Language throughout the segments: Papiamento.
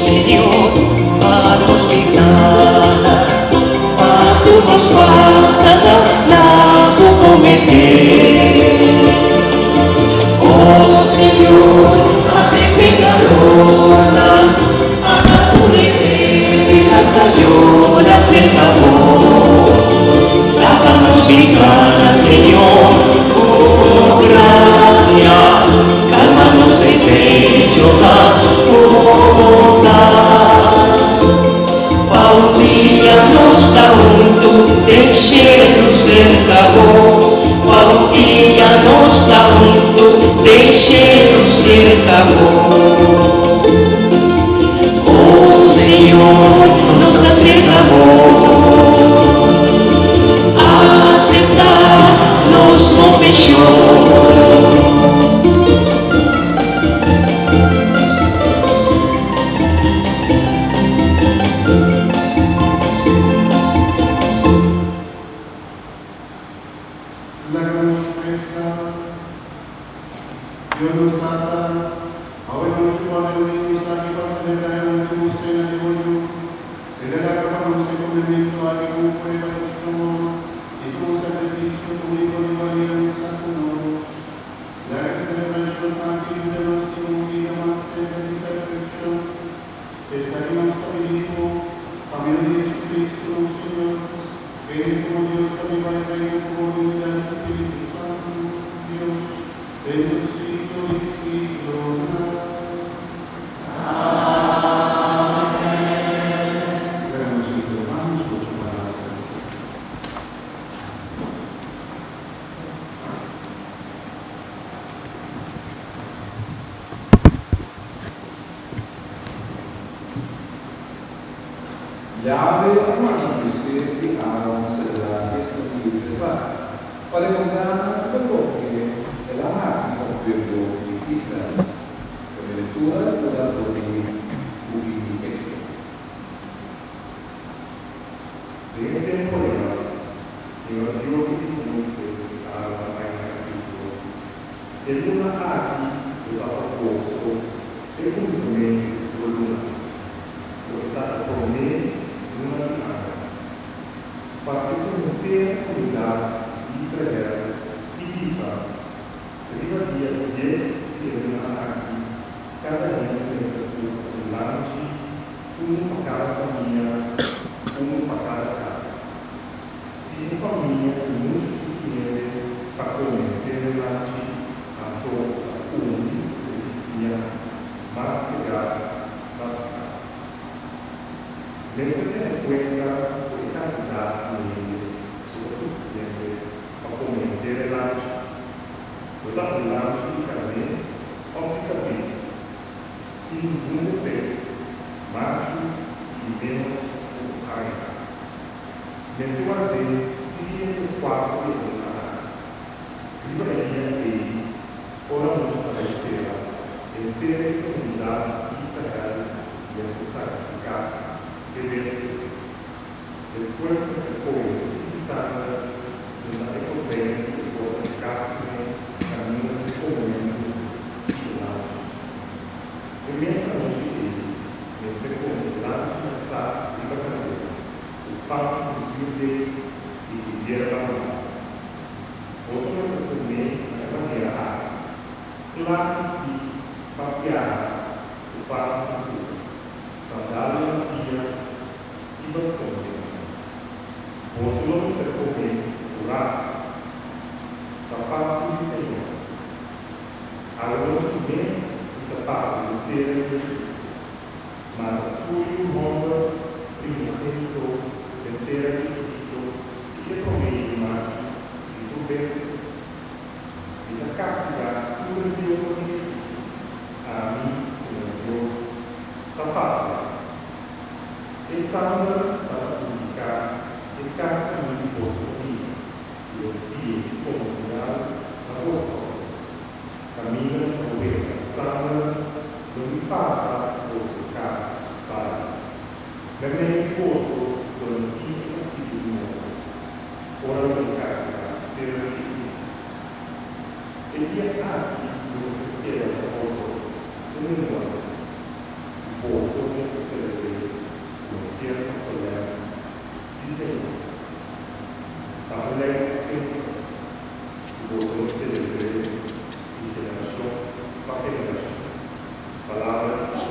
Señor, pa nos pikánan, pa tur nos faltanan na Bo kometé. O Señor, habri pekadornan, ata tur e hende nan ta yora serka Bo. Laba nos pikánan, Señor, ku Bo grasia, kalma nos desechonan ku Bo bondat. Pa un dia nos ta huntu den shelu serka Bo, pa un dia nos ta huntu den shelu serka Bo. O Señor, nos ta serka Bo. Aceptá nos confesion. Laga nos resa. Dios nos Tata, awe nochi bo a reuní nos aki pa selebrá e último sena di bo Yu. Tene laga pa nos e komementu aki komo prueba di su amor i komo sakrifisio públiko di bo aliansa ku nos. Laga e selebrashon aki yuda nos tin un bida mas serka di perfekshon. Esaki nos ta pidi bo pa medio di Jesucristo nos Señor, kende komo Dios ta biba i reina ku bo den unidat di Spiritu Santu, Dios, den tur siglo di siglonan. Amen. Laga nos sinta ban skucha palabra di Señor. Yahwe a manda Moises i Aaron selebrá fiesta di Pesach pa rekordá nan riba loke el a hasi pa pueblo di Israel. Promé lektura ta dor di buki di Éxodo. Den e tempu ei, Señor Dios a bisa Moises i Aaron na bai na Egipto, E luna aki lo ta pa boso e kuminsamentu di tur luna, lo e ta e promé luna di aña. Papia ku henter e komunidat di Israel i bisa, Riba dia dies di e luna aki kada hende mester buska un lamchi, unu pa kada famia, unu pa kada kas. Si un famia tin muchu tiki hende pa kome henter e lamchi, anto ta uni ku e bisiña mas pegá na su kas. Mester tene kuenta ku e kantidat di hende ku ta sufisiente pa kome henter e lamchi. Lo ta un lamchi di karné òf di kabritu, sin ningun defekto, machu i di ménos ku un aña. Mester ward'é te dia deskuarto di e luna aki. Riba e dia ei, ora nochi ta bai sera, henter e komunidat di Israel mester sakrifiká e bestia. Despues mester kohe tiki di sanger hunta e kosein di e porta di kas kuné kaminda di komementu di e lamchi. E mes anochi ei, mester kome e lamchi asá riba kandela, ku pan sin zuurdeg i ku yerba mala. Boso mester kom'é na e manera aki, kla bistí pa biaha ku pan sin kura, sandalia na pia i baston den man. Boso lo mester kom'é purá. Ta Pasku di Señor. Awe nochi mes mi ta pasa den tera di Egipto. Mata tur yu hòmber primogénito den tera di Egipto i e promé yu machu di tur bestia. Mi ta kastigá tur e diosnan di Egipto, ami, Señor Dios, ta papia. E sanger tabata indiká e kas kaminda di boso ta biba, i lo sirbi komo señal na boso favor. Kaminda mi ta weta sanger lo mi pasa boso kas bai. Meimei di boso lo no tin e kastigu di morto, ora lo mi kastigá tera di Egipto. E dia aki lo mester keda pa boso un memoria, i boso mester. fiesta solèm di Señor. Ta un lei pa semper ku boso lo selebr'é di generashon pa generashon. Palabra di Dios.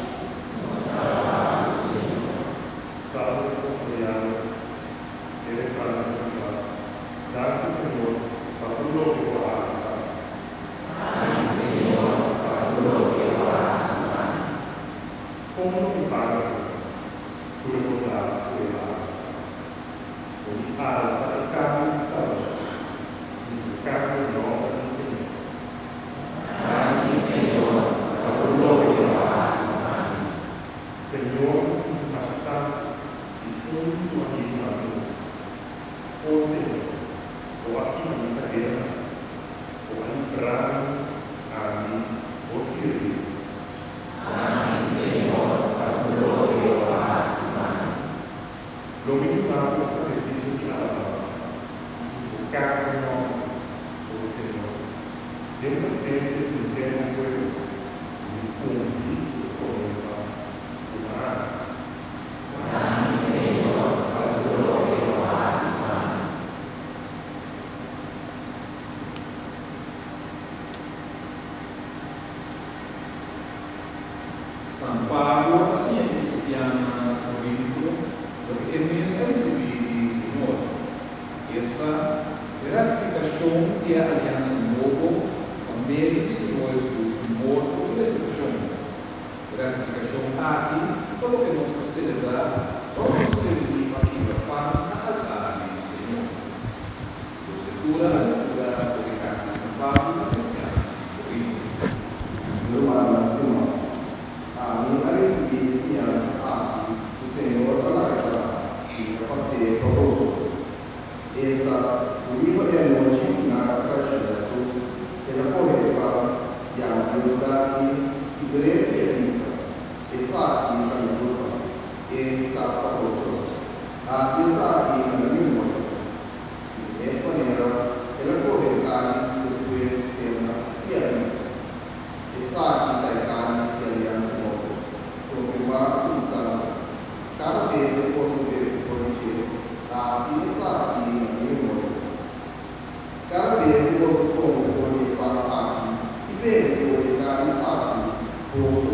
Salmo responsorial, E refran ta kuminsá, Danki, Señor, pa tur loke bo a hasi pa mi. Kon lo mi paga Señor tur e bondat ku el a hasi pa mi? Lo mi alsa e kalis di salbashon i invoká e nòmber di Señor. Señor ta sinti masha tantu si un di su amigunan muri. O Señor, bo a kima mi kadenanan, bo a libra mi, ami, bo sirbidó. Lo mi duna bo un sakrifisio di alabansa i invoká bo nòmber, o Señor. Den presensia di henter bo pueblo, lo mi kumpli ku e promesa ku bo a hasi. San Pablo a siña e kristiannan na Korinto loke e mes a risibí di Señor, esta, e ratifikashon di e aliansa nobo pa medio di Señor Hesus su morto i resurekshon. E ratifikashon aki ta loke nos ta selebrá ora nos reuní pa kibra pan na altar di Señor. Nos lectura a lectura for di carta di San Pablo na cristiannan di Corinto. Rumannan stimá, ami a risibí e siñansa aki ku Señor a laga atras i mi a pas'é pa boso, esta, ku riba e anochi ku nan a traishoná Hesus, el a kohe e pan, yama Dios danki i br'é i a bisa, Esaki ta mi kurpa, e ta pa boso. Hasi esaki na mi memoria. Di e mes manera, el a kohe e kális despues di sena i a bisa, Esaki ta e kális di aliansa nobo, konfirmá ku mi sangre. Kada bes ku boso bebe for di dje, hasi esaki na mi memoria. Kada bes ku boso kome for di e pan aki i bebe for di e kális aki, boso.